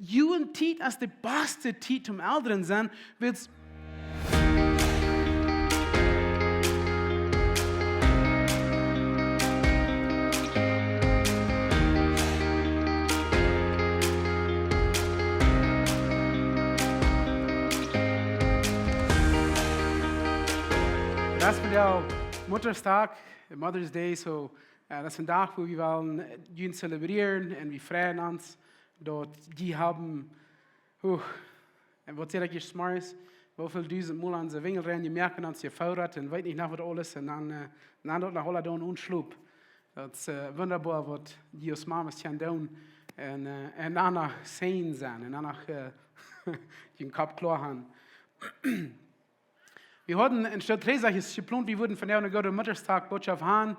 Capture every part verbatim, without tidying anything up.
Jugenttiet es de baste Tiet om Elren sennen, wiels Daut es vondoag Mutterstag, Mother's Day, so, äh, daut es een Dach, wua wie wellen, äh, Jugend zelebrieren un wie freien ons, daut dee haben, huh, un waut säd ekj ieescht zemorjes, woo väl dusent Mol aun de Winjel rennen, dee moaken ons jefoodat un weet nich noch waut aules un dan, äh, dan daut noch aula doonen onen Schlop. Daut es, äh, wundaboa, waut dee aus Mamas kjennen doonen un, äh, un dan noch sane sennen un dan noch, äh, dän Kopp kloa haben. Wie hauden een Stekj dree Sachen jeplont, wie wudden vondoag eene goode Mutterstag Botschaft haben.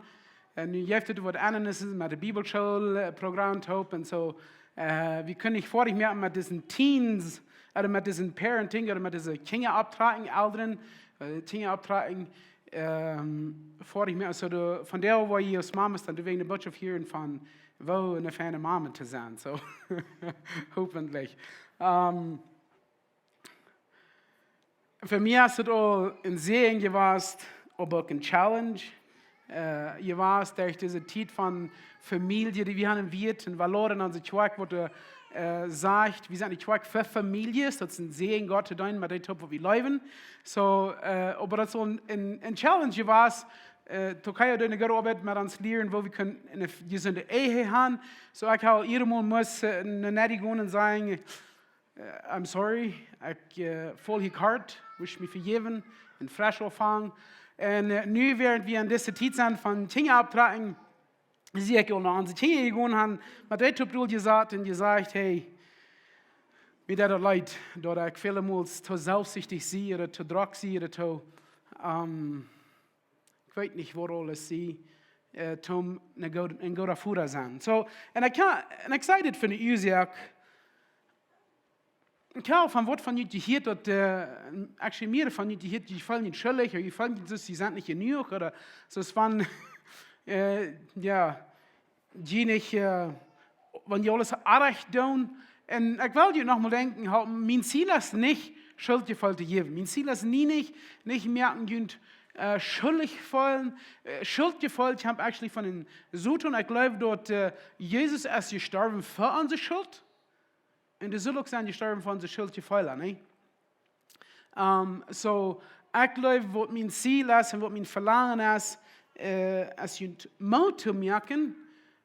Un nu jeft et waut aundasch met de Bibelschool, äh, Programm toop un soo. Äh, wie kjennen nich foadich moaken met dise Teens, ooda met dise Parenting, ooda met dise Kjinja opptrakjen, Elren, äh, Kjinja opptrakjen, ähm, foadich moaken. So de, vondoag woa jie aus Mamas dan doawäajen eene Botschaft hieren von woo eene feine Mama to sennen. So, hoffentlich. Ähm, Fa mie es et aul een Säajen jewast, oba uk een Challenge, äh, jewast derch dise Tiet von Famielje, dee wie haben em Wieet un Valoaren aun de Kjoakj, waut, äh, sajcht, wie sent de Kjoakj fa Famieljes, daut es een Säajen Gott to deenen met dee toop, waut wie läwen. So, äh, oba daut es aul een, een, een Challenge jewast, äh, to kjennen dee goode Oabeit met ons lieren, woo wie kjennen eene jesunde Ehe haben. So, ekj hab eenjemol must, äh, no Neddy gonen un sajen, äh, I'm sorry, ekj, äh, fool hia kort, wurscht mie vejäwen un fresch aunfangen. Un, äh, nu, wäarent wie en dise Tiet sent von Kjinja opptrakjen, sie ekj aul no onse Kjinja jegonen, hab met dee toop doa jesat un jesajcht, hey, mie deit daut leet, daut ekj väle Mol too selfstsichtich sie, ooda too drock sie, ooda too, ähm, ekj weet nich, waut aules sie, äh, toom een good-, een gooda Voda sennen. So, un ekj kaun, un ekj saj dit fa eene Uasoak, ekj hab von waut von junt jehieet daut, äh, actually mea von junt jehieet, jie feelen junt schullich, ooda jie feelen junt soo, jie sent nich jenuach, ooda soo von, äh, jo, jie nich, äh, wan jie aules rajcht doonen. Un ekj well junt noch mol denkjen, hab, mien Ziel es nich, Schuldjefeel to jäwen. Mien Ziel es nie nich, nich moaken junt, äh, schullich feelen. Äh, Schuldjefeel kjemt actually von dän Soton. Ekj jleew daut, äh, Jesus es jestorwen fa onse Schult. Un hee saul uk sennen jestorwen fa onse Schuldjefeela, nä? Ähm, so, ekj jleew, waut mien Ziel es un waut mien Velangen es, äh, es junt Moot to moaken,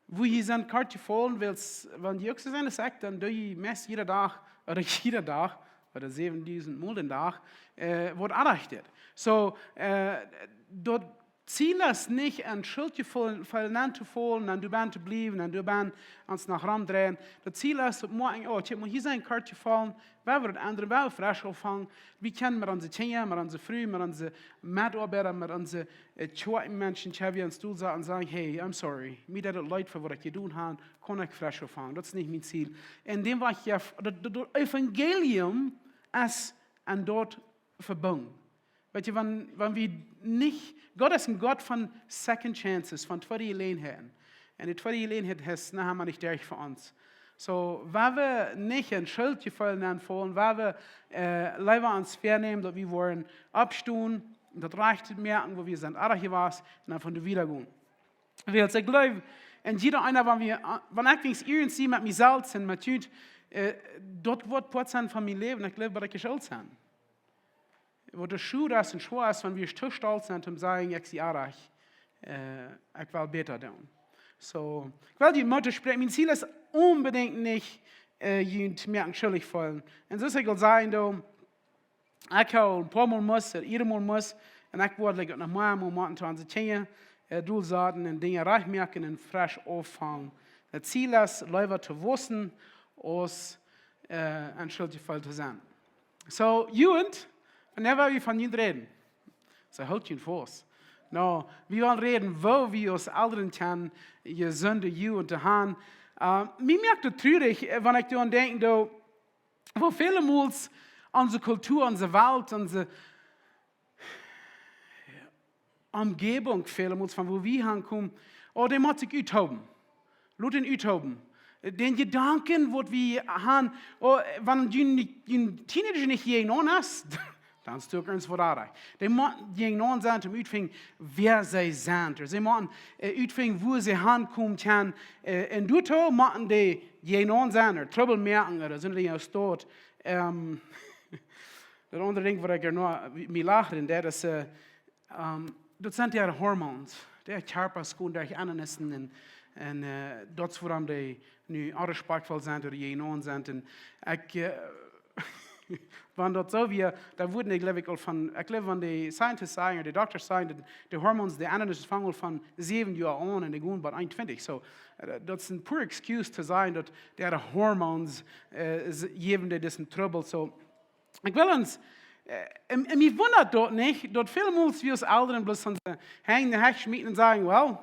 woo jie sent kort jefollen, wiels, wan jie uk soo sent aus ekj, dan doo jie meist jieda Dach, ooda jieda Dach, ooda säwendusent Mol dän Dach, äh, waut rajcht. So, äh, daut Ziel es nich, en Schult to feelen, feelen aun to feelen, un doabie to bliewen, un doabie ons noch romdreien. Daut Ziel es, daut moakjen, oh, kjikj mol, hia sent wie kort jefollen, wie woaren daut endren, wie woaren fresch aunfangen. Wie kjennen met onse Kjinja, met onse Frues, met onse Metoabeida, met onse, äh, Kjoakjmenschen, kjenn wie ons doa saten un sajen, hey, I'm sorry, mie deit daut leet fa waut ekj jedonen hab, kaun ekj fresch aunfangen. Daut es nich mien Ziel. Un dän Wajch, jo, daut, daut, daut Evangelium es aun daut vebungen. Weetst, wan, wan wie nich, Gott es een Gott von second chances, von tweede Jeläajenheiten. Un de tweede Jeläajenheit es noch emma nich doa fa ons. So, wan wie nich en Schuldjefeel nenn feelen, wan wie, äh, leewa ons vänämen, daut wie woaren oppstonen, daut rajcht moaken, wua wie sent rajcht jewast, un dan von doa wieda gonen. Wiels ekj jleew, un jieda eena, wan wie, wan ekj weens ierlich sie met mie selfst un met junt, äh, daut woat Poat sennen von mien Läwen, ekj jleew, daut ekj jeschult sie. Waut de Schuh es un schwoa es, wan wie too stolt sent, om to sajen, ekj sie rajcht, äh, ekj well bäta doonen. So, ekj well junt Moot toospräakjen, mien Ziel es onbedinjt nich, äh, junt moaken schullich feelen. Un soo aus ekj aul säd, doa, ekj hab aul een poa Mol must, eenjemol must, un ekj woa, like, noch mea Momenten to onse Kjinja, äh, doa saten un Dinja rajcht moaken un fresch aunfangen. Daut Ziel es, leewa to wausen, aus, äh, en Schuldjefeel to sennen. So, Jugend, vondoag woa wie von junt räden. So, hoolt junt faust. No, wie woaren räden, woo wie aus Elren kjennen jesunde Jugend to haben. Äh, mie moakt daut trurich, äh, wan ekj doaraun denkj, doa, woo väle Mol onse Kultua, onse Welt, onse Omjäwunk väle Mol von wua wie hankomen, oh, dee mott sikj uthoolen. Lot dän uthoolen. Dän Jedanken, waut wie haben, oh, wan jun, jun Teenager nich jäajenaun es, dan es daut uk irjentwaut oajch. Dee motten jäajenaun sennen, om utfinjen, wäa see sent. See motten, äh, utfinjen, wua see hankomen kjennen. Äh, un doatoo motten dee jäajenaun sennen, ooda Trubbel moaken, ooda soone Dinja aus daut. Ähm, daut aundre Dinkj, waut ekj hia noch mie lachen deed, es, äh, ähm, daut sent dee Hormoons. Dee Kjarpa es gewoon derch Endanismen un, un, äh, daut es wuarom dee nu onrespakjtvoll sent ooda jäajenaun sent. Un ekj, äh, wan daut soo wia, dan wudden dee, jleew ekj, aul von, ekj jleew, wan dee Scientists sajen, ooda dee Doktasch sajen, daut dee Hormoons, dee Endanismen fangen aul von säwen Joa aun un dee gonen bat eenuntwintich. So, äh, daut es een poor excuse to sajen, daut dee Hormoons, äh, s-, jäwen dee disen Trubbel. So, ekj well ons, äh, un, un mie wundat daut nich, daut väle Mol wie aus Elren bloos onse Henj en de Hecht schmieten un sajen, well,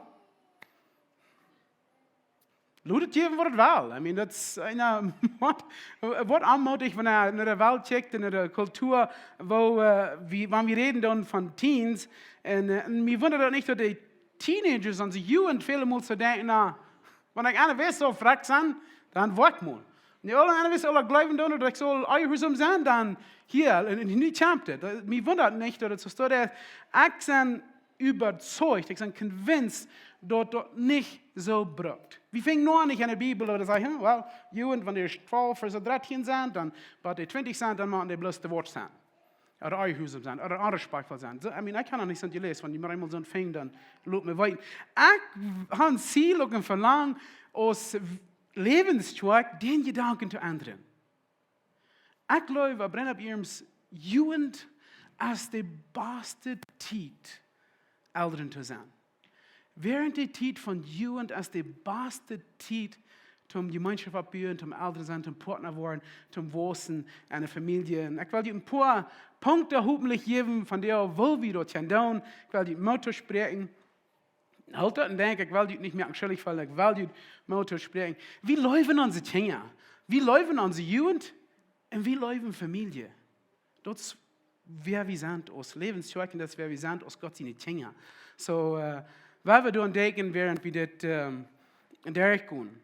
lot et jäwen, waut et well. I mean, daut es een, waut, waut aunmootich, wan eena no de Welt kjikjt, no de Kultua, woo, äh, wie, wan wie räden dan von Teens. Un, äh, un mie wundat daut nich, daut dee Teenagers, onse Jugend, väle Mol soo denkjen, na, wan ekj eena wist, soo frakj sennen, dan woa ekj mol. Un dee aule eena wist, aule jleewen dan, daut ekj saul jehuarsom sennen, dan hia, un, un nu kjemt et. Daut, mie wundat nich, daut et soo steit. Ekj sie äwazeicht, ekj sie convinced, daut daut nich soo brukt. Wie finjen noch nich en de Bibel, daut et sajcht, hm, well, Jugend, wan dee twalf ooda soo, dartieen sent, dan, bat dee twintich sent, dan motten dee bloos de Wort sennen. Ooda jehuarsom sennen, ooda onrespakjtvoll sennen. So, I mean, ekj kaun noch nich soo jeläst, wan dee mau eemol soo finjen, dan lot mie weeten. Ekj hab een Ziel, uk een Velangen, aus Läwens Kjoakj, dän Jedanken to endren. Ekj jleew, Brigham Youngs Jugend es de baste Tiet, Elren to sennen. Wäarent de Tiet von Jugend es de baste Tiet, toom Jemeenschoft oppbuen, toom Elren sennen, toom Partner woaren, toom wausen en eene Famielje. Un ekj well junt een poa Punkten hopentlich jäwen von dee, woo wie daut kjennen doonen. Ekj well junt Moot toospräakjen. Hoolt daut en Denkj, ekj well junt nich mea schullich feelen, ekj well junt Moot toospräakjen. Wie leewen onse Kjinja, wie leewen onse Jugend un wie leewen Famielje. Daut es wäa wie sent aus Läwens Kjoakj, daut es wäa wie sent aus Gott siene Kjinja. So, äh, woa wie doaraun denkjen, wäarent wie dit, ähm, derchgonen.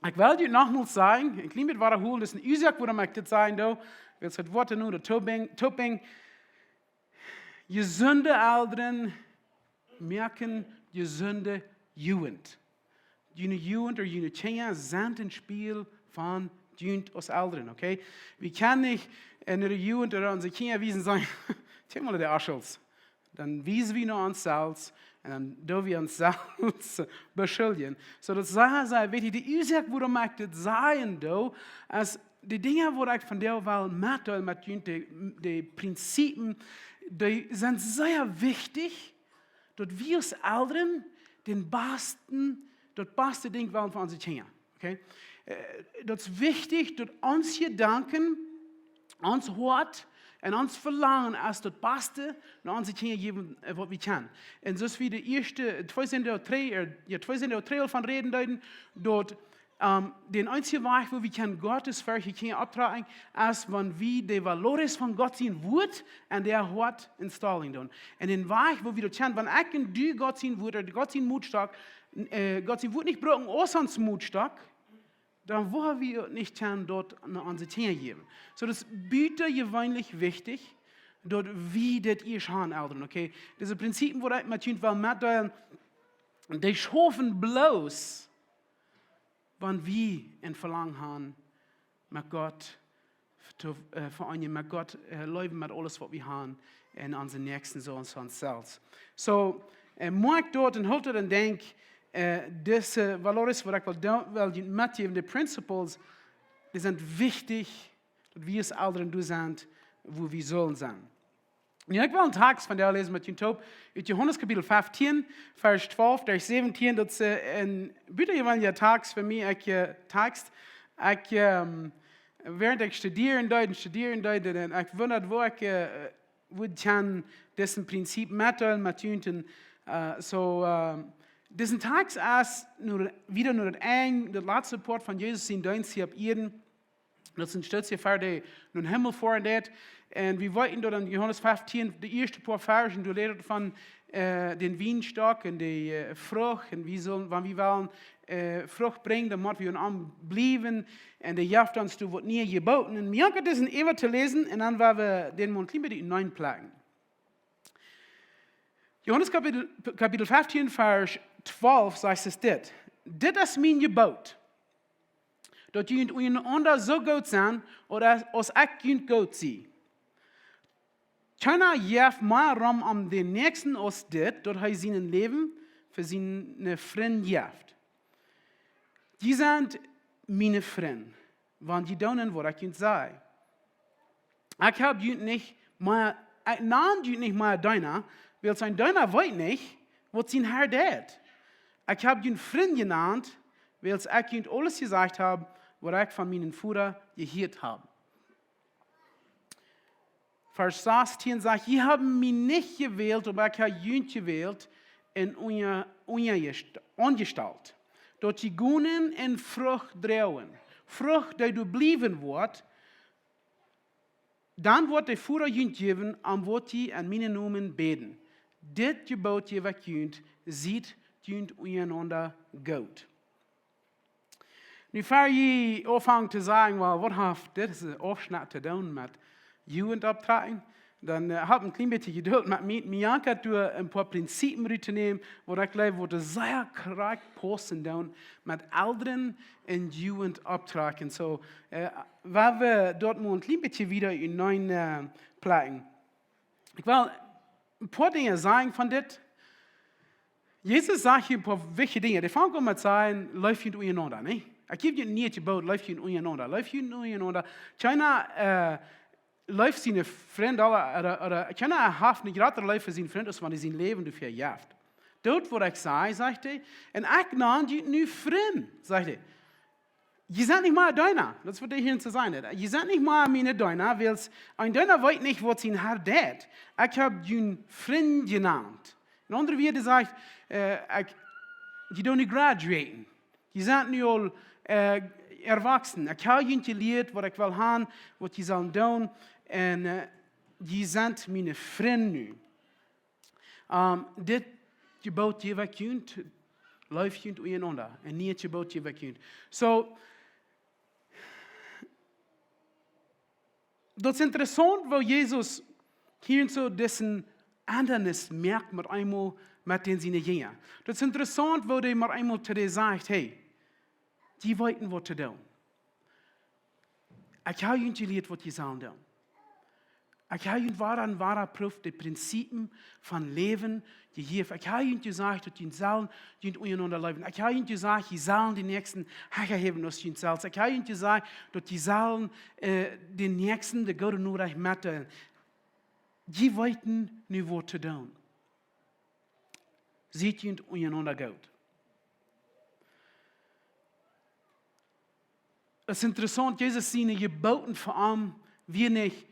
Ekj well junt noch mol sajen, een kjlien bät wadahoolen, daut es een Uasoak, wuarom ekj dit sajen doo, wiels et woat nu de Topping, Topping, jesunde Elren moaken jesunde Jugend. June Jugend ooda june Kjinja sent een Spieejel von junt aus Elren, okay? Wie kjennen nich en de Jugend ooda onse Kjinja wiesen, sajen, kjikj mol de Aschels. Dan wiesen wie no ons selfst un dan doo wie ons selfst beschuldjen. So, daut es sea, sea wichtich. De Uasoak, wuarom ekj dit sajen doo, es de Dinja, waut ekj vondoag well metdeelen met junt, de, de Prinzipien, dee sent sea wichtich, daut wie aus Elren dän basten, daut baste Dinkj wellen fa onse Kjinja. Okay? Äh, daut es wichtich, daut ons Jedanken, ons Hoat un ons Velangen es daut baste no onse Kjinja jäwen, äh, waut wie kjennen. Un soo aus wie de ieeschte, twee Sindach dree, äh, jo, twee Sindach dree aul von räden deeden, daut, ähm, dän eensjen Wajch, woo wie kjennen Gott siene Kjinja oppdroagen, es wan wie de valores von Gott sien Wuat en äa Hoat installeren doonen. Un dän Wajch, woo wie daut kjennen, wan ekj un du Gott sien Wuat, ooda Gott sien Mootstock, äh, Gott sien Wuat nich brucken aus ons Mootstock, dan woa wie uk nich kjennen daut no onse Kjinja jäwen. So, daut es butajeweenlich wichtich, daut wie dit ieescht haben, Elren, okay? Dise Prinzipien, waut ekj met junt well metdeelen, dee schaufen bloos, wan wie een Velangen haben, met Gott to, äh, vereenijen, met Gott, äh, läwen met aules, waut wie haben, un onse Näakjsten soo aus ons selfst. So, äh, moak daut un hoolt daut en Denkj, äh, dise valores, waut ekj well doo-, well junt metjäwen, de principles, dee sent wichtich, daut wie aus Elren doa sent, wua wie sellen sennen. Nu, ekj well een Tekst vondoag läsen met junt toop, ut Johanes Kapitel feftieen, Varsch twalf bat säwentieen, daut es, äh, een butajeweenelja Tekst fa mie, ekj, äh, Tekst, ekj, ähm, wäarent ekj studieren deed un studieren deed, un ekj wundad, woo ekj, äh, woo ekj kaun dise Prinzip metdeelen met junt, äh, so, äh, dise Tekst es nu wada no daut Enj, daut latste Poat von Jesus sien Deenst hia opp Ieed. Daut es een Stootje ver dee nom Himmel foaren deed. Un wie weeten daut en Johanes feftieen, de ieeschte poa Varschen, doa räd et von, äh, dän Wienstock un de, äh, Frucht. Un wie sellen, wan wie wellen, äh, Frucht brinjen, dan mott wie aun am bliewen. Un dee jeft ons doa waut niee Jeboten. Un mie jankat daut äwa to läsen un dan woa wie dän mol een kjlien bät neiplakjen. Johanes Kapitel, Kapitel feftieen, Varsch twalf sajcht et dit: Dit es mien Jeboot, daut jie unjarenaunda soo goot sent, ooda aus, aus ekj junt goot sie. Kjeena jeft mea rom om dän Näakjsten aus dit, daut hee sien Läwen fa siene Frind jeft. Jie sent miene Frind, wan jie doonen waut ekj junt saj. Ekj hab junt nich mea, ekj nan junt nich mea Deena, wiels een Deena weet nich, waut sien Herr deit. Ekj hab junt Frind jenant, wiels ekj junt aules jesajcht hab, waut ekj von mienen Voda jehieet hab. Varsch sastieen sajcht: Jie haben mie nich jewält, oba ekj hab junt jewält un unja, unja, aunjestalt, daut jie gonen un Frucht droagen. Frucht, dee doa bliewen woat, dan woat de Voda junt jäwen, om waut jie en mienen Nomen bäden. Dit Jeboot jäw ekj junt: Siet junt unjarenaunda goot. Nu, ver jie aunfangen to sajen: Well, waut haft dise Aufschnett to doonen met Jugend opptrakjen? Dan, äh, hab een kjlien bät Jedult met mie. Mie jankat daut doa een poa Prinzipien rut to nämen, waut ekj jleew, waut sea krakjt paussen doonen met Elren un Jugend opptrakjen. Soo, äh, woa wie doa mol een kjlien bät wieda enenn, äh, plakjen. Ekj well een poa Dinja sajen von dit. Jesus sajcht hia een poa wichtje Dinja. Dee fangt aun met sajen: Leeft junt unjarenaunda, nä? Ekj jäw junt een nieet Jeboot: Leeft junt unjarenaunda. Leeft junt unjarenaunda. Kjeena, äh, leeft siene Frind, ooda, ooda, ooda kjeena haft eene jratre Leew fa siene Frind, aus wan hee sien Läwen doafäa jeft. Doot waut ekj saj, sajcht hee, un ekj nan junt nu Frind, sajcht hee. Jie sent nich mea Deena. Daut es waut hee hia to sajen haft. Jie sent nich mea miene Deena, wiels een Deena weet nich, waut sien Herr deit. Ekj hab junt Frind jenant. En aundre Wieed sajcht, äh, ekj, jie doonen nu graduaten. Jie sent nu aul, äh, erwachsen. Ekj hab junt jelieet waut ekj well haben, waut jie sellen doonen. Un, äh, jie sent miene Frind nu. Ähm, dit Jeboot jäw ekj junt: Leeft junt unjarenaunda. Een nieet Jeboot jäw ekj junt. Soo, daut es interessaunt, woo Jesus hia soo dise Endanis moakt met eemol met dän siene Jinja. Daut es interessaunt, woo hee met eemol to dee sajcht: Hey, jie weeten waut to doonen. Ekj hab junt jelieet waut jie sellen doonen. Ekj hab junt wada un wada Proof, de Prinzipien von Läwen jejäft. Ekj hab junt jesajcht, daut jie sellen junt unjarenaunda leewen. Ekj hab junt jesajcht, jie sellen dän Näakjsten hecha häwen aus junt selfst. Ekj hab junt jesajcht, daut jie sellen, äh, dän Näakjsten de goode Norecht metdeelen. Jie weeten nu waut to doonen. Siet junt unjarenaunda goot. Daut es interessaunt, Jesus siene Jeboten fa am wia nich,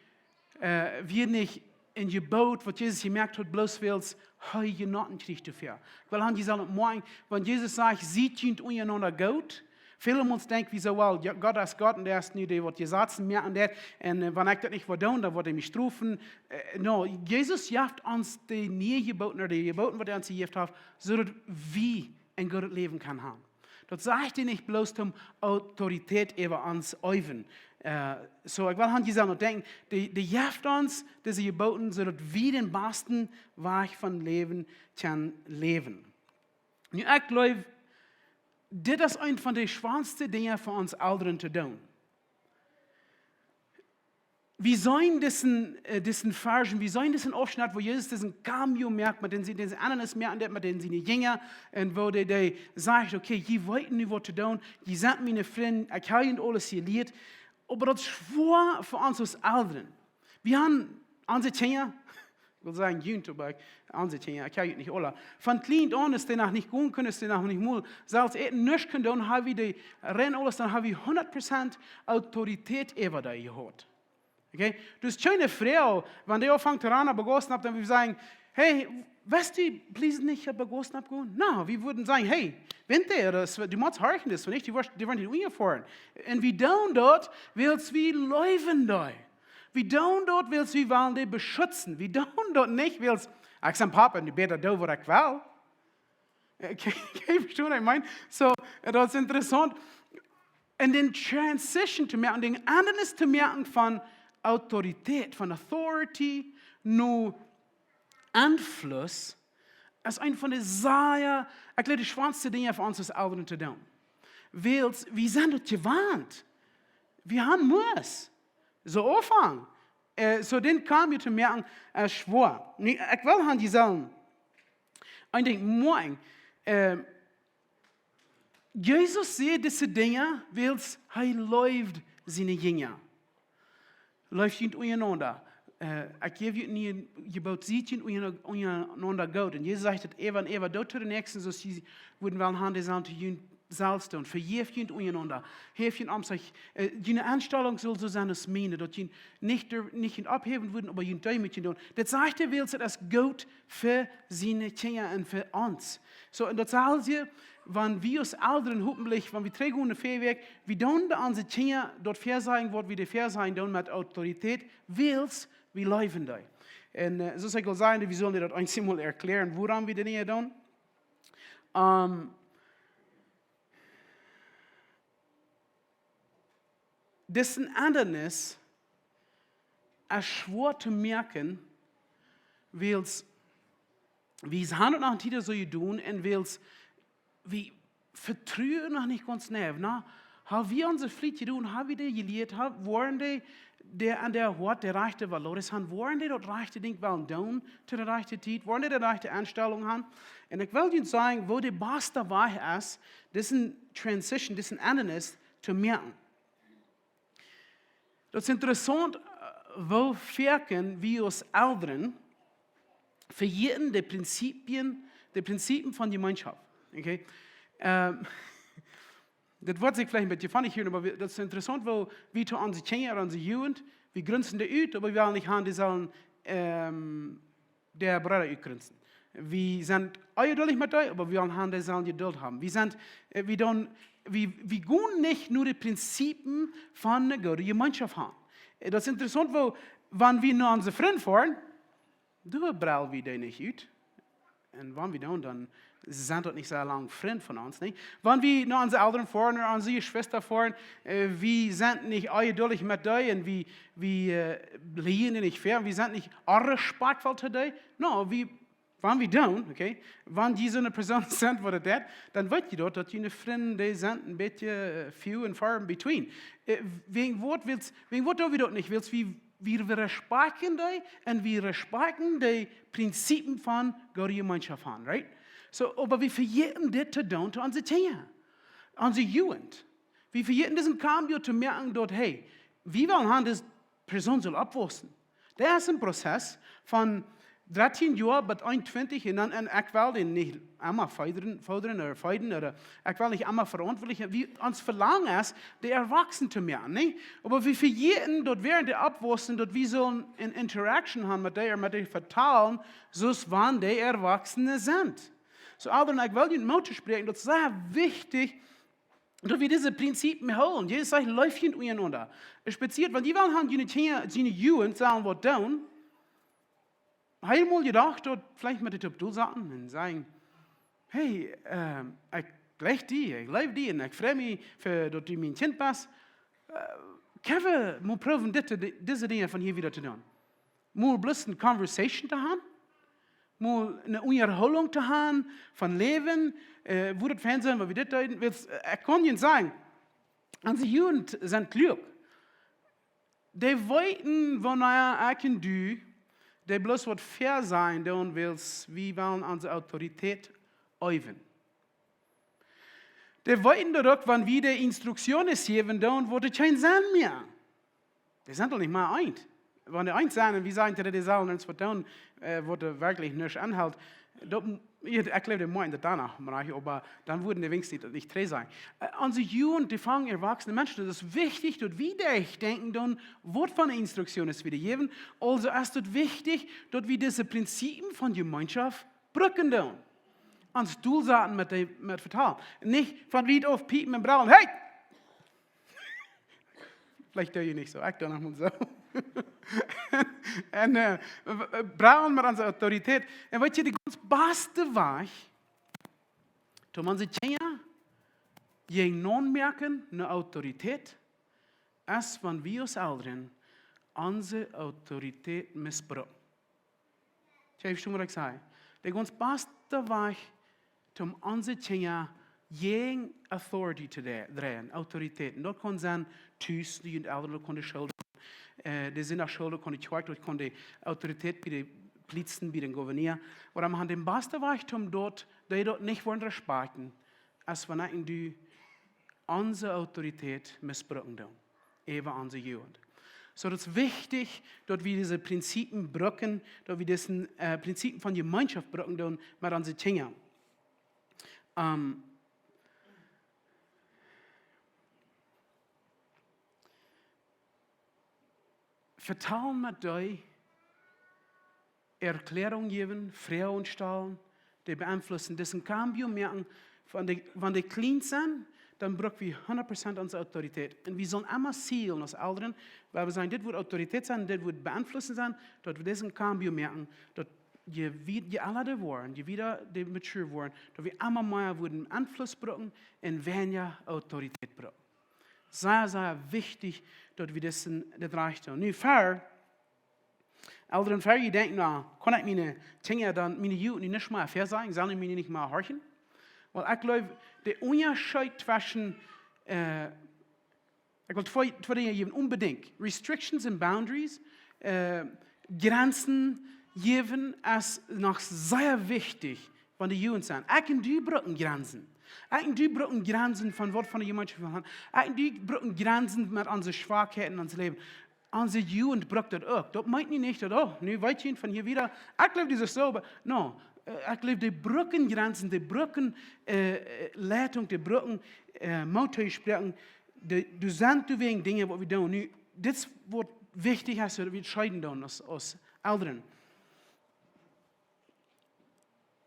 äh, wia nich een Jeboot, waut Jesus jemoakt haft, bloos wiels hee Jenoten kjrieech doafäa. Ekj well aun dise Städ moakjen, wan Jesus sajcht: Siet junt unjarenaunda goot, väle Mol denkj wie soo: Well, jo, Gott es Gott un hee es nu dee, waut Jesazen moakt un daut. Un, äh, wan ekj daut nich well doonen, dan woat hee mie strofen. Äh, no, Jesus jeft ons dee niee Jeboten, no dee Jeboten, waut hee ons jejäft haft, soo daut wie een goodet Läwen kjennen haben. Daut sajcht hee nich bloos om Autoritäet äwa ons äwen. Äh, soo, ekj well aun dise Städ denkjen, dee, dee jeft ons dise Jeboten, soo daut wie dän basten Wajch von Läwen kjennen läwen. Nu, ekj jleew, dit es eent von de schwoaste Dinja fa ons Elren to doonen. Wie seenen disen, äh, disen Varsch, wie seenen disen Aufschnett, woo Jesus disen Cambio moakt, met dän, dise Endanis moakt, met dän siene Jinja, un woo hee, hee sajcht: Okay, jie weeten nu waut to doonen, jie sent miene Frind, ekj hab junt aules jelieet. Oba daut es schwoa fa ons aus Elren. Wie haben onse Kjinja, ekj well sajen junt, oba ekj, onse Kjinja, ekj hab junt nich aula. Von kjlien aun, aus dee noch nich gonen kunnen, aus dee noch nich mol selfst äten, nuscht kunnen doonen, hab wie dee rein aules, dan hab wie hundat Prozent Autoritäet äwa dee jehaut. Okay? Dus kjeene Fru, wan dee aunfangt to ranen, begossen haft, dan wudd wie sajen: Hey, woascht du please nich begossen gonen? No, wie wudden sajen: Hey, wint dee, daut, du motst horchen, daut es nich, dee woaren, dee woaren die unjafoaren. Un wie doonen daut, wiels wie leewen dee. Wie doonen daut, wiels wie wellen dee beschutzen. Wie doonen daut nich, wiels ekj sie Papa un dee bäta doo waut ekj well. Äh, Kjeen, kjeen vestonen, ekj meen, so, äh, daut es interessaunt. Un dän Transition to moaken, dän Endanis to moaken von Autoritäet, von authority, no Enfluss, es eent von de sea, ekj jleew, de schwoaste Dinja fa ons aus Elren to doonen. Wiels, wie sent daut jewant. Wie han must. Soo aunfangen. Äh, soo dän kaun je to moaken, äh, schwoa. Nu, ekj well han, dee sellen. Ekj denkj, moin, äh, Jesus säd dise Dinja, wiels hee leeft siene Jinja. Leeft junt unjarenaunda. Äh, ekj jäw junt een Jeboot, siet junt unja-, unjarenaunda goot. Un Jesus sajcht daut äwa un äwa, doot to de Näakjsten, soo aus jie wudden wellen han, dee sellen to junt selfst doonen. Vejäft junt unjarenaunda. Häft junt om sikj, äh, june Enstalunk saul soo sennen aus miene, daut jie nich, nich junt ophäwen wudden, oba junt deemootjen doonen. Daut sajcht hee, wiels daut es goot fa siene Kjinja un fa ons. Soo, un daut sell see, wan wie aus Elren hopentlich, wan wie trigj gonen no väa Wäakj, wie doonen dee onse Kjinja daut väasajen, waut wie dee väasajen doonen met Autoritäet, wiels wie leewen dee. Un, äh, soo aus ekj aul säd, wie sellen dee daut eemol erkjläaren, wuarom wie dee Dinja doonen. Ähm, disen Endanis es schwoa to moaken, wiels wie han daut noch nich soo jedonen un wiels wie vetruen noch nich gaunz nau. Na, ha wie onse Flicht jedonen, ha wie dee jelieet, ha, woaren dee, dee aun dee Hoat de rajchte Valores han, woaren dee daut rajchte Dinkj wellen doonen, to de rajchte Tiet, woaren dee de rajchte Enstalunk han. Un ekj well junt sajen, woo de baste Wajch es, disen Transition, disen Endanis to moaken. Daut es interessaunt, äh, woo foaken wie aus Elren vejäten de Prinzipien, de Prinzipien von Jemeenschoft. Okay? Ähm, daut woat sikj veleicht een bät funny hieren, oba wie, daut es interessaunt, woo wie to onse Kjinja, onse Jugend, wie grunzen dee ut, oba wie wellen nich han, dee sellen, ähm, de Breeda utgrunzen. Wie sent onjeduldich met dee, oba wie wellen han, dee sellen Jeduld haben. Wie sent, äh, wie doonen, wie, wie gonen nich no de Prinzipien von eene goode Jemeenschoft han. Äh, daut es interessaunt, woo, wan wie no onse Frind foaren, doo brell wie dee nich ut. Un wan wie doonen, dan sent daut nich soo lang Frind von ons, nä? Wan wie no onse Elren foaren, no onse Jeschwista foaren, äh, wie sent nich onjeduldich met dee un wie, wie, äh, lieejen dee nich väa, wie sent nich onrespakjtvoll to dee. No, wie, wan wie doonen, okay, wan jie soone Persoon sent, waut daut deit, dan weet jie daut, daut june Frind, dee sent een bät, äh, few and far in between. Äh, wäajen waut wiels, wäajen waut doo wie daut nich? Wiels wie, wie respakjten dee un wie respakjten de Prinzipien von goode Jemeenschoft han, right? So, oba wie vejäten dit to doonen to onse Kjinja, onse Jugend. Wie vejäten disen cambio to moaken, daut, hey, wie wellen han, dise Persoon saul oppwaussen. Daut es een Prozess von dartieen Joa bat eenuntwintich un dan, un ekj well dee nich emma foddren, foddren ooda feeden ooda ekj well nich emma veauntwuatlich. Wie, ons Velangen es, dee erwachsen to moaken, nä? Oba wie vejäten, daut wäarent dee oppwaussen, daut wie sellen eene Interaction han met dee, met dee vetalen, soo aus wan dee Erwachsene sent. Soo, Elren, ekj well junt Moot toospräakjen, daut es sea wichtich, daut wie dise Prinzipien hoolen. Jesus sajcht, leeft junt unjarenaunda. Spezieet, wan jie wellen han, june Kjinja, june Jugend sellen waut doonen, hab jie mol jedocht, daut veleicht met de Tiet doa saten un sajen, hey, ähm, ekj jleich die, ekj leew die un ekj frei mie fa daut du mien Kjint best. Äh, kjenn wie mol proowen, dit, dise Dinja von hia wieda to doonen? Mol bloos eene Conversation to han? Mol eene Unjahoolunk to han von Läwen? Äh, wudd et fein sennen, wan wie dit deeden? Wiels, äh, ekj kaun junt sajen, onse Jugend sent kluak. Dee weeten, wanea ekj un du, dee bloos waut väasajen doonen, wiels wie wellen onse Autoritäet eewen. Dee weeten daut uk, wan wie dee Instruktionen jäwen doonen, woat et kjeen Senn mea. Dee sent doch nich mea eent. Wan dee eent sent un wie sajen to dee, dee sellen ons waut doonen, äh, waut werkjlich nuscht aunhelt, daut, ekj jleew, dee motten daut doano moaken, oba dan wudden dee weens nich, nich trigj sajen. Äh, onse Jugend, dee fangen erwachsene Menschen. Daut es wichtich, daut wie doaräwa denkjen doonen, waut fa Instruktionen wie dee jäwen. Aulsoo es et wichtich, daut wie dise Prinzipien von Jemeenschoft brucken doonen. Ons Deel saten met dee, met vetalen. Nich von wiet auf piepen un brellen. Hey! Veleicht doo jie nich soo, ekj doo noch mol soo. Un, äh, w-, w-, brellen met onse Autoritäet. Un weet jie, de gaunz baste Wajch, Toom onse Kjinja jäajen aunmoaken ne Autoritäet, es wan wie aus Elren onse Autoritäet missbruken. Kjikj, vestonen waut ekj saj? De gaunz baste Wajch toom onse Kjinja jäajen authority to dre-, dreien, Autoritäten. Daut kaun sennen tus, de Jugend, Elren, daut kaun de School, äh, de Sindachschool, daut kaun de Kjoakj, daut kaun de Autorität bie de Polizisten, bie dän Gouverneur. Ooda wie haben dän basten Wajch toom daut, dee daut nich woaren respakjten, es wan ekj un du onse Autoritäet missbruken doonen äwa onse Jugend. Soo, daut es wichtich, daut wie dise Prinzipien brucken, daut wie dise, äh, Prinzipien von Jemeenschoft brucken doonen met onse Kjinja. Ähm, vetalen met dee, Erkjläarunk jäwen, Froagen stalen, dee beeinflussen, disen cambio moaken. Wan dee, wan dee kjlien sent, dan bruck wie hundat Prozent onse Autoritäet. Un wie sellen emma zielen aus Elren, wiels wie sajen, dit woat Autoritäet sennen, dit woat beeinflussen sennen, daut wie disen cambio moaken, daut je wieda, je elra dee woaren, je wieda dee mature woaren, daut wie emma mea woaren Enfluss brucken un weinja Autoritäet brucken. Sea, sea wichtich, daut wie disen, dit rajcht doonen. Nu, ver Elren, ver jie denkjen, na, kaun ekj miene Kjinja dan, miene Jugend nich mea väasajen, sellen dee mie nich mea horchen? Well, ekj jleew, de Unjascheet tweschen, äh, ekj well twee, twee Dinja jäwen, onbedinjt. Restrictions and boundaries, äh, Grenzen jäwen es noch sea wichtich, wan de Jugend sent. Ekj un du brucken Grenzen. Ekj un du brucken Grenzen von waut von de Jemeenschoft wie haben. Ekj un du brucken Grenzen met onse Schwakheiten en ons Läwen. Onse Jugend brukt daut uk. Daut meent nu nich daut, oh, nu weet jie von hia wieda. Ekj jleew, dit es soo, oba no, äh, ekj jleew, dee brucken Grenzen, dee brucken, äh, äh, Leitunk, dee brucken, äh, Moot to spräakjen. Dee, doa sent doawäajen Dinja, waut wie doonen. Nu, dit es waut wichtich es, daut wie scheeden doonen aus, aus Elren.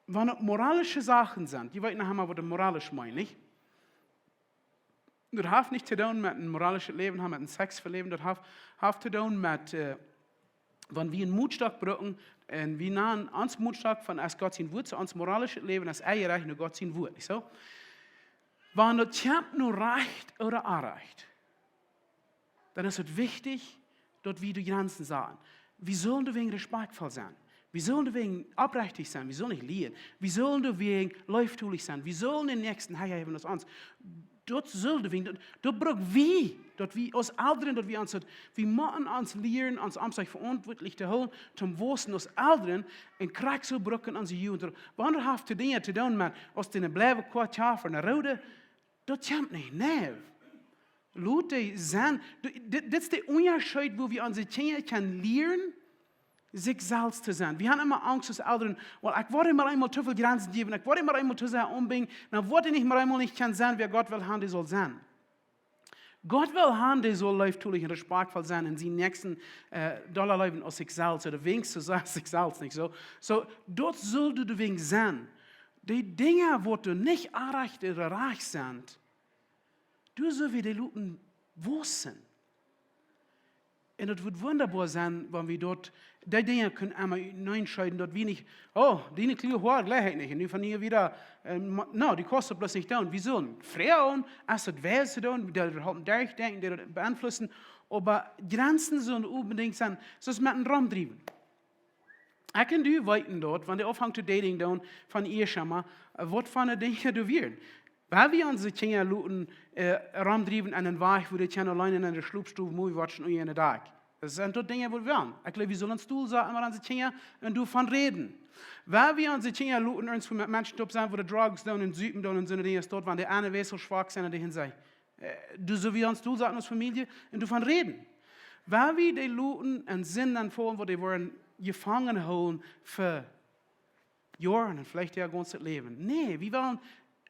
Wan et moralische Sachen sent, jie weeten noch emol, waut moralisch meent, nich? Daut haft nich to doonen met een moralischet Läwen, met een Sexläwen, daut haft, haft to doonen met, äh, wan wie een Motstock brucken, un wie nanen ons Motstock von aus Gott sien Wort, soo ons moralischet Läwen es eajentlich no Gott sien Wort, nich soo? Wan daut kjemt no rajcht ooda orrajcht, dan es et wichtich, daut wie de Grenzen sajen. Wie sellen doawäajen respakjtvoll sennen. Wie sellen doawäajen oprechtich sennen. Wie sellen nich lieejen. Wie sellen doawäajen leeftolich sennen. Wie sellen dän Näakjsten hecha jäwen aus ons. Daut sell wie, daut, daut bruck wie, daut wie aus Elren, daut wie ons, daut wie motten ons lieren, ons aum sikj veauntwuatlich to hoolen, toom wausen aus Elren, un krakjt soo brucken onse Jugend. Wan daut haft Dinja to doonen met, aus dee bliewen kort, jo, fa ne roode, daut kjemt nich, nä. Lot dee sennen. Du, dit, dit es de Unjascheet, woo wie onse Kjinja kjennen lieren, sikj selfst to sennen. Wie haben emma Angst aus Elren, well, ekj woa am mau eemol too väl Grenzen jäwen, ekj woa am mau eemol too sea aunbinjen, dan woat hee nich mau eemol nich kjennen sennen, wäa Gott well haben, dee saul sennen. Gott well haben, dee saul leeftolich un respakjtvoll sennen un sienen Näakjsten, äh, dolla leewen aus sikj selfst, ooda weens soo aus sikj selfst, nich soo? Soo, daut sell doawäajen sennen. Dee Dinja, waut doa nich orrajcht ooda rajcht sent, doa sell wie dee loten wausen. Un daut woat wundaboa sennen, wan wie daut, dee Dinja kjennen emma uteenaunda scheeden, daut wie nich, oh, diene kjliene Hoa jlikj ekj nich, un nu von hia wieda, äh, ma-, no, dee kaust bloos nich doonen. Wie sellen froagen, es daut wies to doonen, dee daut halpen derchdenkjen, dee daut beeinflussen, oba Grenzen sellen onbedinjt sennen, soo aus met een Romdriewen. Ekj un du weeten daut, wan dee aunfangen to dating doonen von ieescht emol, äh, waut fa Dinja doa wieren. Wan wie onse Kjinja loten, äh, romdriewen aun een Wajch, wua dee kjennen auleen en de Schlopstow Movie watchen un en de Dak. Daut sent daut Dinja, waut wie wellen. Ekj jleew, wie sellen ons Doel saten met onse Kjinja un doavon räden. Wan wie onse Kjinja loten irjentwua met Menschen toop sennen, wua dee Drugs doonen un supen doonen un soone Dinja, es daut, wan dee aune Wesel schwak sent un dee han sent. Äh, doa sell wie ons Doel saten aus Famielje un doavon räden. Wan wie dee loten en Sind aunfaulen, wua dee woaren jefangen hoolen fa Joaren un veleicht äa gaunzet Läwen. Nä, wie wellen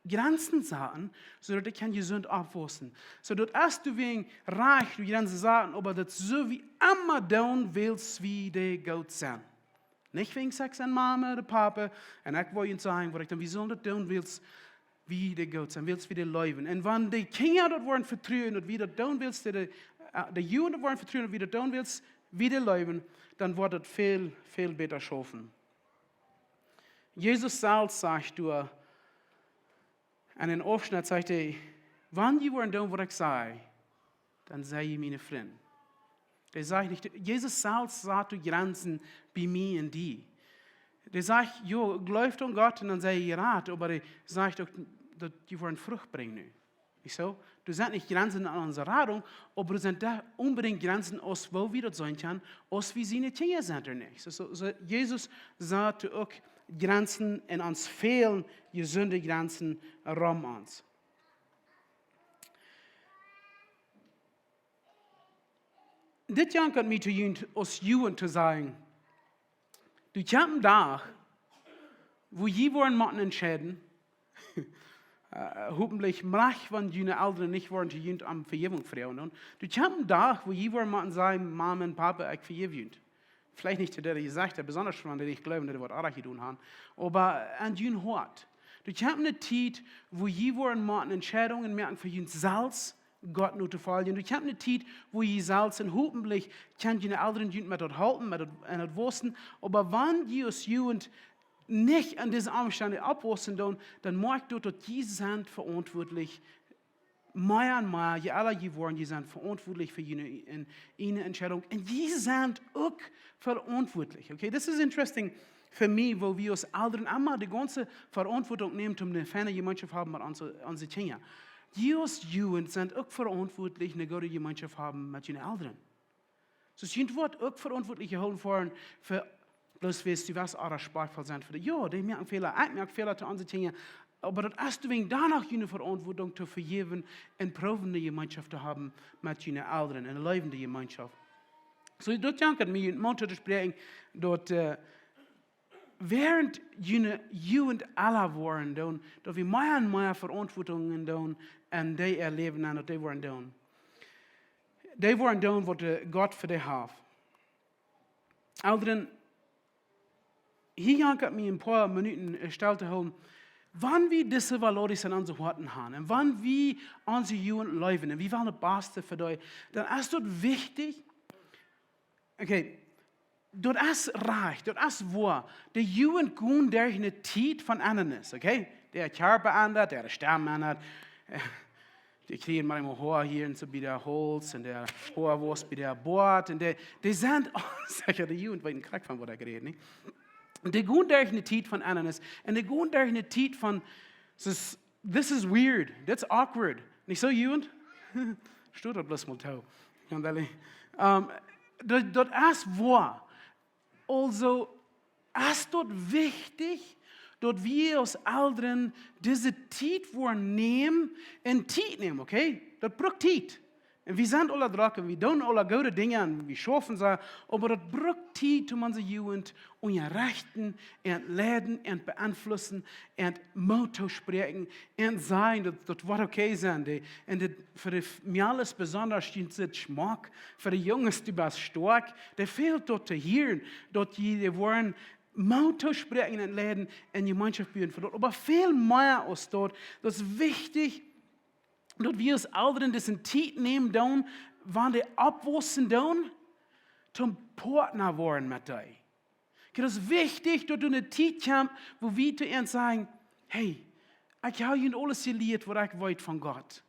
Grenzen saten, soo daut dee kjennen jesunt oppwausen. Soo daut es doawäajen rajcht, doa Grenzen saten, oba daut sell wie emma doonen, wiels wie dee goot sent. Nich wäajen Sex un Mama ooda Papa. Un ekj well junt sajen, waut ekj dan, wie sellen daut doonen, wiels wie dee goot sent, wiels wie dee leewen. Un wan dee Kjinja daut woaren vetruen, daut wie daut doonen, wiels dee, äh, dee Jugend daut woaren vetruen, daut wie daut doonen, wiels wie dee leewen, dan woat daut väl, väl bäta schaufen. Jesus selfst sajcht doa, En een Aufschnett sajcht hee: "Wan jie woaren doonen waut ekj saj, dan sie jie miene Frind." Hee sajcht nich, Jesus selfst sat doa Jrenzen bie mie un die. Hee sajcht: "Jo, jleeft aun Gott un dan sie jie jerat", oba hee sajcht uk, daut jie woaren Frucht brinjen nu. Nich soo? Doa sent nich Jrenzen aun onse Radunk, oba doa sent doa onbedinjt Jrenzen, aus woo wie daut seenen kjennen, aus wie siene Kjinja sent, ooda nich? Soo, soo, soo, Jesus sat doa uk Jrenzen, en ons fälen jesunde Jrenzen rom ons. Dit jankat mie to junt aus Jugend to sajen: Doa kjemt een Dach, wua jie woaren motten entscheiden, äh, hopentlich mach, wan june Elren nich woaren to junt om Vejäwunk froagen. Un doa kjemt een Dach, wua jie woaren motten sajen: "Mama un Papa, ekj vejeff junt." Veleicht nich to dee, dee jesajcht haben, besonda wan dee nich jleewen, daut dee waut oajch jedonen haben, oba aun jun Hoat. Doa kjemt eene Tiet, wua jie woaren motten Entscheidungen moaken fa junt selfst, Gott no to foljen. Doa kjemt eene Tiet, wua jie selfst, un hopentlich kjennen june Elren junt met daut halpen, met daut, en daut waussen. Oba wan jie aus Jugend nich en dise Omstend oppwaussen doonen, dan moakjt daut, daut jie sent veauntwuatlich, mea un mea, je elra jie woaren, jie sent veauntwuatlich fa june, en, june Entscheidunk. Un jie sent uk veauntwuatlich. Okay, this is interesting fa mie, woo wie aus Elren emma de gaunze Veauntwuatunk nämen, om eene feine Jemeenschoft haben met onse, onse Kjinja. Jie aus Jugend sent uk veauntwuatlich, eene goode Jemeenschoft haben met june Elren. Soo, jie woaren uk veauntwuatlich jehoolen fa, fa, bloos wiels du waut oajch sproakvoll sent fa dee. Jo, dee moaken Fäla, ekj moak Fäla to onse Kjinja. Oba daut es doawäajen dan noch june Veauntwuatunk to vejäwen un proowen eene Jemeenschoft to haben met june Elren, eene leewende Jemeenschoft. Soo, daut jankat mie, junt Moot to spräakjen, daut, äh, wäarent june Jugend elra woaren doonen, daut wie mea un mea Veauntwuatungen doonen un dee erläwen, un daut dee woaren doonen. Dee woaren doonen, waut de Gott fa dee haft. Elren, hia jankat mie een poa Minuten, äh, stell to hoolen. Wan wie dise valores en onse Hoaten haben un wan wie onse Jugend leewen un wie wellen daut Baste fa dee, dan es daut wichtich. Okay, daut es rajcht, daut es woa. De Jugend jeit derch eene Tiet von Endrunk, okay? De Kjarpa endat, de Stemm endat. Äh, dee kjrieen mau emol Hoa hia un soo bie de Hauls un de Hoa woaren bie de Boat un dee, dee sent, oh, secha, de Jugend weet krakjt von waut ekj räd, nä? Dee jeit derch eene Tiet von Endrunk un dee jeit derch eene Tiet von, this is, this is weird, that's awkward. Nich soo, Jugend? Stot daut bloos mol too. Gaunz ehrlich. Ähm, daut, daut es woa. Aulsoo es daut wichtich, daut wie aus Elren dise Tiet woaren nämen, un Tiet nämen, okay? Daut brukt Tiet. Un wie sent aula drock un wie doonen aula goode Dinja un wie schaufen soo, oba daut brukt Tiet, om onse Jugend unjarechten un leiden un beeinflussen un Moot to spräakjen un sajen, daut, daut woat okay sennen. Dee, un dit, fa de F-, Mejales besonda, es dit schmock, fa de Junges, du best stoakj. Dee fält daut to hieren, daut jie, dee woaren Moot to spräakjen un leiden un Jemeenschoft buen fa daut. Oba väl mea aus daut, daut es wichtich, daut wie aus Elren dise Tiet nämen doonen, wan dee oppwaussen doonen, toom Partner woaren met dee. Okay, daut es wichtich, daut doa eene Tiet kjemt, wua wie to an sajen: "Hey, ekj hab junt aules jelieet, waut ekj weet von Gott.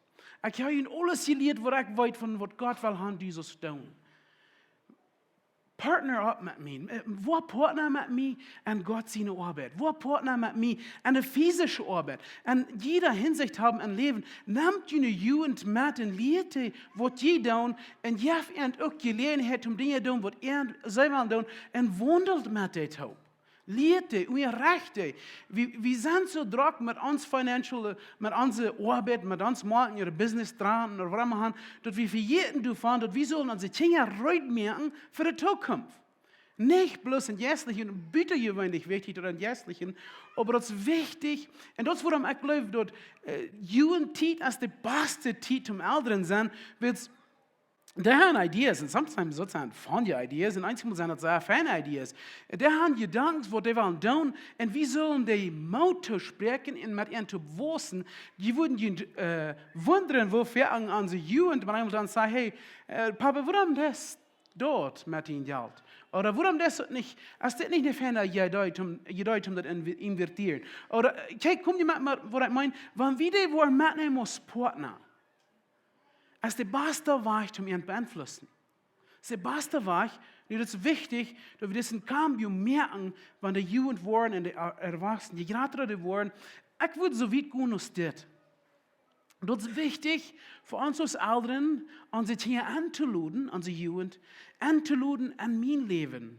Ekj hab junt aules jelieet, waut ekj weet von waut Gott well haben, du saust doonen. Partner up met mie. Äh, woa Partner met mie en Gott siene Oabeit. Woa Partner met mie en de physische Oabeit. En jieda Hinsicht haben em Läwen. Nemt june Jugend met un lieet dee, waut jie doonen. Un jeft an uk Jeläajenheit, om Dinja to doonen, waut an, see wellen doonen. Un waundelt met dee toop. Lieet dee, unjarecht dee." Wie, wie sent soo drock met ons financial, met onse Oabeit, met ons Moaken, ooda Business dran, ooda waut emma han, daut wie vejäten doavon, daut wie sellen onse Kjinja reed moaken fa de Tookunft. Nich bloos em Jeistlichen, un butajeweenlich wichtich daut em Jeistlichen, oba daut es wichtich. Un daut es wuarom ekj jleew daut, äh, Jugendtiet es de baste Tiet om Elren sennen, wiels dee han ideas, un sometimes daut sent funny ideas, un eenjemol sent daut sea feine ideas. Dee han Jedanken, waut dee wellen doonen, un wie sellen dee Moot to spräakjen un met an to waussen. Jie wudden junt, äh, wundren, woo väl aun, aun onse Jugend, wan eemol dan sajcht: "Hey, äh, Papa, wuarom deist daut met dien Jelt? Ooda wuarom deist du daut nich, es dit nich een feina Idee om, Idee om daut in-, invertieren? Ooda, äh, kjikj, kom jie met, met waut ekj meen, wan wie dee woaren metnämen aus Partner, es de baste Wajch om an to beeinflussen. Es de baste Wajch, nu, daut es wichtich, daut wie disen cambio moaken, wan dee Jugend woaren un dee Er-, Erwachsenen, je jrata dee woaren. Ekj wudd soo wiet gonen aus dit. Daut es wichtich fa ons aus Elren, onse Kjinja entoloden, onse Jugend entoloden en mien Läwen.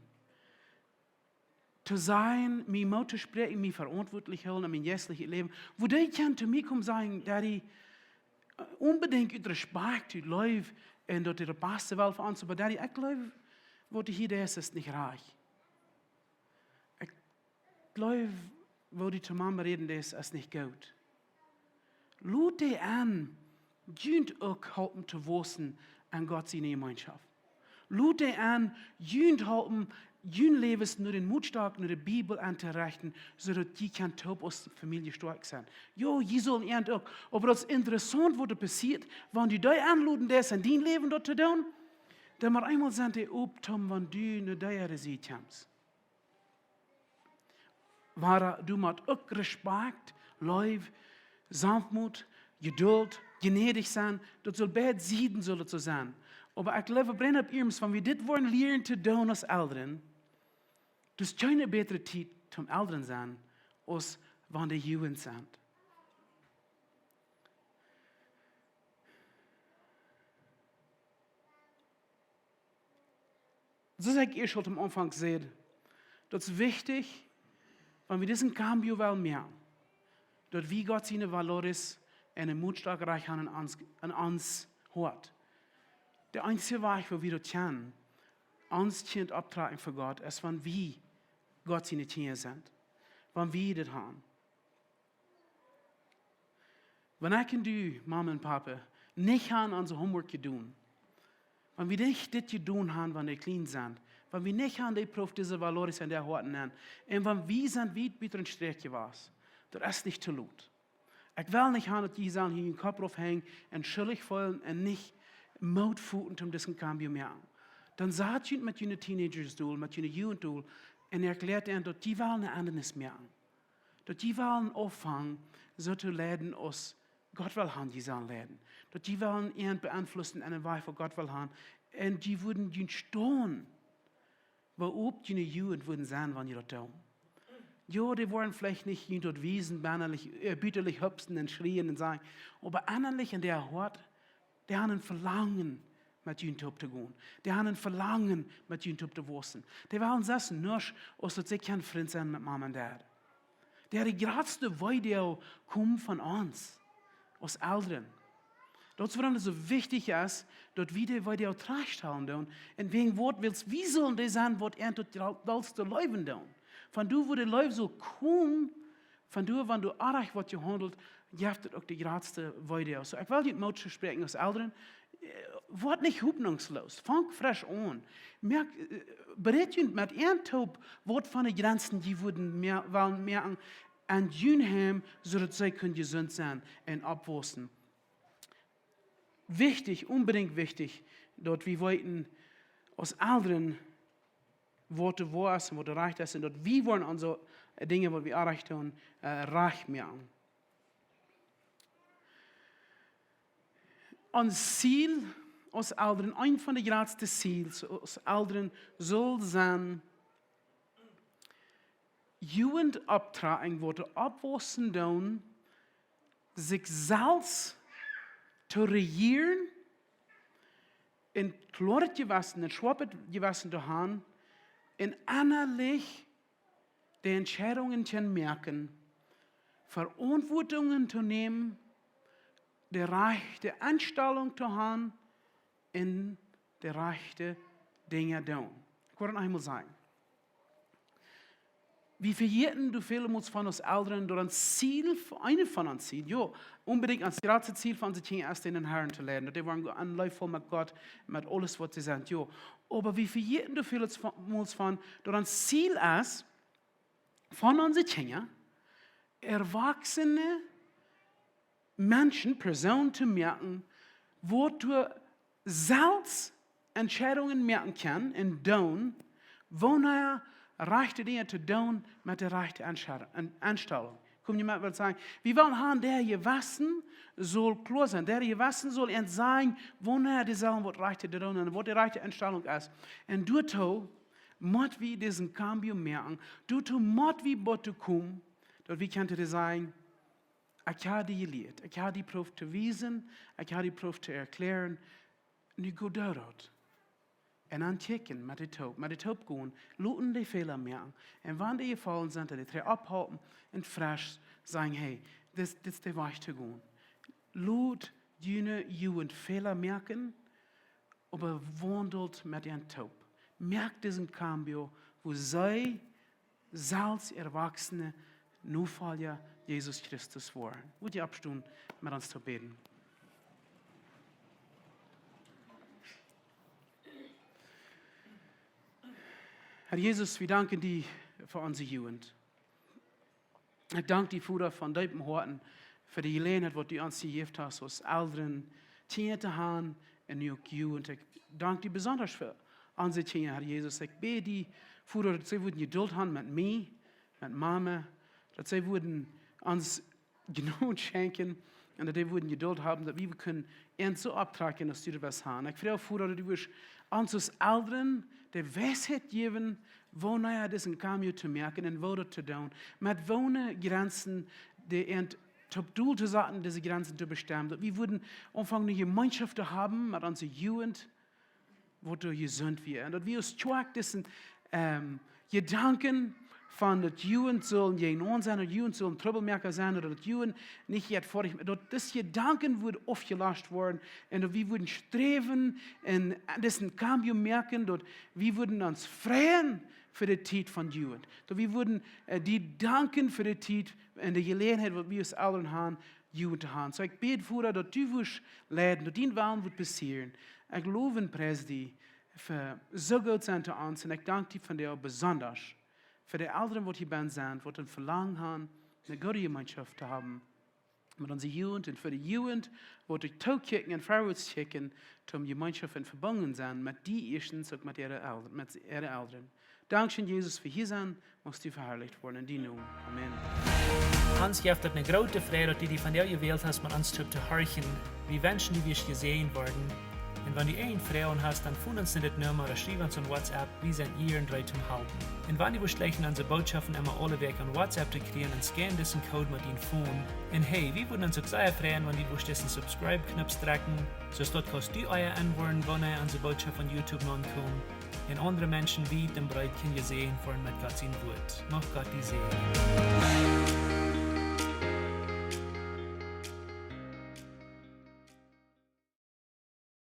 To sajen, mie Moot to spräakjen, mie veauntwuatlich hoolen en mien jeistlichet Läwen. Wua dee kjennen to mie komen sajen, Daddy, äh, onbedinjt ut Respakjt, ut Leew, un daut dee daut baste well fa ons, oba Daddy, ekj jleew, waut du hia deist, es nich rajcht. Ekj jleew, woo du to Mame räden deist, es nich goot. Lot dee en, junt uk halpen to waussen en Gott siene Jemeenschoft. Lot dee en, junt halpen, jun Läwen no dän Mootstock, no de Bibel auntorechten, soo daut jie kjennen toop aus Famielje stoakj sennen. Jo, jie sellen an uk. Oba daut es interessaunt, waut doa passieet, wan du dee enloden deist en dien Läwen daut to doonen, dan met eemol sent dee op toom, wan du no dee äare Sied kjemst. Wada, du motst uk Respakjt, Leew, Sanftmoot, Jedult, jnädich sennen, daut saul beid Sieden saul daut soo sennen. Oba ekj jleew, Brennep Irms, wan wie dit woaren lieren to doonen aus Elren, daut es kjeene bätre Tiet toom Elren sennen, aus wan dee Jugend sent. Soo aus ekj ieescht aul aum Aunfank säd, daut es wichtich, wan wie disen cambio wellen moaken, daut wie Gott siene valores en dän Mootstock rajcht haben en ons, en ons Hoat. De eensje Wajch, woo wie daut kjennen, ons Kjint opptrakjen fa Gott, es wan wie Gott siene Kjinja sent. Wan wie dit haben. Wan ekj un du, Mame un Pape, nich haben onse homework jedonen, wan wie nich dit jedonen haben, wan dee kjlien sent, wan wie nich haben dee proowt dise valores en äa Hoat nenn, un wan wie sent wiet buten Sträakj jewast, daut es nich too lot. Ekj well nich haben, daut jie sellen hia äa Kopp rauf henjen un schuldich feelen un nich Moot foten toom disen cambio moaken. Dan sat junt met june Teenagers dol, met june Jugend dol, un erkjläat an, daut jie wellen eene Endanis moaken. Daut jie wellen aunfangen, soo to läwen aus Gott well haben, jie sellen läwen. Daut jie wellen an beeinflussen en een Wajch, waut Gott well haben. Un jie wudden junt stonen, woo op june Jugend wudden sennen, wan jie daut doonen. Jo, dee woaren veleicht nich junt daut wiesen, bennalich, äh, butenlich hupsen un schrieen un sajen, oba ennalich en äa Hoat, dee haben een Velangen, met junt toop to gonen. Dee haben een Velangen, met junt toop to waussen. Dee wellen selfst nuscht, aus daut see kjennen Frind sennen met Mom un Dad. Dee, de jratste Weedoag kjemt von ons, aus Elren. Daut es wuarom daut soo wichtich es, daut wie dee Weedoag trajchtstalen doonen. Un wäajen waut? Wiels wie sellen dee sennen, waut an daut jra-, dollste leewen doonen. Von doa, wua de Leew saul komen, von doa, wan doa orrajcht woat jehaundelt, jeft et uk de jratste Weedoag. Soo, ekj well junt Moot toospräakjen aus Elren, äh, woat nich hopninjsloos. Fangt fresch aun. Moakt, äh, bereet junt met an toop, waut fa Jrenzen jie wudden moa-, wellen moaken en jun Heim, soo daut see kjennen jesunt sennen un oppwaussen. Wichtich, onbedinjt wichtich, daut wie weeten, aus Elren, waut doa woa es un waut doa rajcht es, un daut wie woaren onse Dinja, waut wie orrajcht doonen, äh, rajcht moaken. Ons Ziel aus Elren, eent von de jratste Ziels aus Elren, saul sennen, Jugend opptrakjen, waut oppwaussen doonen, sikj selfst to rejieren, een kloaret Jewessen, een schoapet Jewessen to haben, un ennalich de Entscheidungen to moaken, Veauntwuatunk to nämen, de rajchte Enstalunk to haben un de rajchte Dinja doonen. Ekj well daut eemol sajen. Wie vejäten daut väle Mol von ons Elren, daut ons Ziel, eent von ons Ziel, jo, onbedinjt ons jratstet Ziel von onse Kjinja es, dän Herrn to lieren. Daut dee woaren leefvoll met Gott, met aules waut see sent, jo. Oba wie vejäten daut väle Mol von, daut ons Ziel es, von onse Kjinja, erwachsene Menschen, Persoonen to moaken, waut doa selfst Entscheidungen moaken kjennen un doonen, wanea rajchte Dinja to doonen met de rajchte Enscha-, en-, Enstalunk. Kom jie met waut sajen? Wie wellen haben, daut Jewessen saul kloa sennen. Daut Jewessen saul ons sajen, wanea wie sellen waut rajchtet doonen un waut de rajchte Enstalunk es. Un doatoo mott wie disen cambio moaken. Doatoo mott wie bie daut komen, daut wie kjennen sajen: Ekj hab die jelieet. Ekj hab die jeprooft to wiesen. Ekj hab die jeprooft to erkjlären. Nu go doo daut. Un dan kjikjen met de Toop, met de Toop gonen, loten de Fäla moaken. Un wan dee jefollen sent, dan dee trigj opphalpen un fresch sajen: Hey, dit, dit es de Wajch to gonen. Lot june Jugend Fäla moaken, oba waundelt met an toop. Moakt disen cambio, wua see selfst erwachsene Nofolja Jesus Christus woaren. Wudd jie oppstonen, met ons to bäden? Herr Jesus, wie danken die fa onse Jugend. Ekj dank die, Voda, von deepem Hoaten fa de Jeläajenheit, waut du ons jejäft hast, aus Elren, Kjinja to haben un nu uk Jugend. Ekj dank die besonda fa onse Kjinja, Herr Jesus. Ekj bäd die, Voda, daut see wudden Jedult haben met mie, met Mama, daut see wudden ons Jnod schenkjen un daut see wudden Jedult haben, daut wie kunnen an soo opptrakjen, aus du daut west haben. Ekj froag, Voda, daut du wurscht ons aus Elren de Weisheit jäwen, wanea disen cambio to moaken un woo daut to doonen. Met woone Grenzen de Ent toop dol to saten, dise Grenzen to bestemmen. Daut wie wudden aunfangen, eene Jemeenschoft to haben met onse Jugend, waut doa jesunt wia. Un daut wie aus Kjoakj disen, ähm, Jedanken von daut Jugend sullen jäajenaun sennen, daut Jugend sullen Trubbelmoaka sennen, ooda daut Jugend nich jet foadich, daut dise Jedanken wudden aufjelosst woaren un daut wie wudden sträwen un disen cambio moaken, daut wie wudden ons freien fa de Tiet von Jugend. Daut wie wudden, äh, die danken fa de Tiet un de Jeläajenheit, waut wie aus Elren haben, Jugend to haben. Soo, ekj bäd, Voda, daut du wurscht leiden, daut dien Wellen wudd passieren. Ekj loof un pries die fa soo goot sennen to ons un ekj dank die vondoag besonda fa de Elren, waut hia bie sent, waut een Velangen haben, eene goode Jemeenschoft to haben met onse Jugend un fa de Jugend, waut doa tookjikjen un verwoats kjikjen, toom Jemeenschoft un vebungen sennen met die ieeschtens, uk met äare Elren, met äare Elren. Dankscheen, Jesus, fa hia sennen. Muchst du veharlicht woaren en dienen Nomen. Amen. Ons jeft daut eene groote Freid, daut du die vondoag jewält hast, met ons toop to horchen. Wie wenschen, du wurscht jesäajent woaren. Un wan du eene Froag hast, dan foon ons no dit Numma ooda schriew ons aun WhatsApp. Wie sent hia un reed toom halpen. Un wan du wurscht jlikj onse Bootschoften emma aule Wäakj aun WhatsApp to kjrieen, dan scan disen Code met dien Phone. Un hey, wie wudden ons uk sea freien, wan du wurscht disen Subscribe-Knoop drekjen, soo daut kaust du ea enwoaren, wanea onse Bootschoft von YouTube nopp kjemt. Un aundre Menschen wiet un breet kjennen jesäajent woaren met Gott sien Wuat. Mucht Gott die säajnen.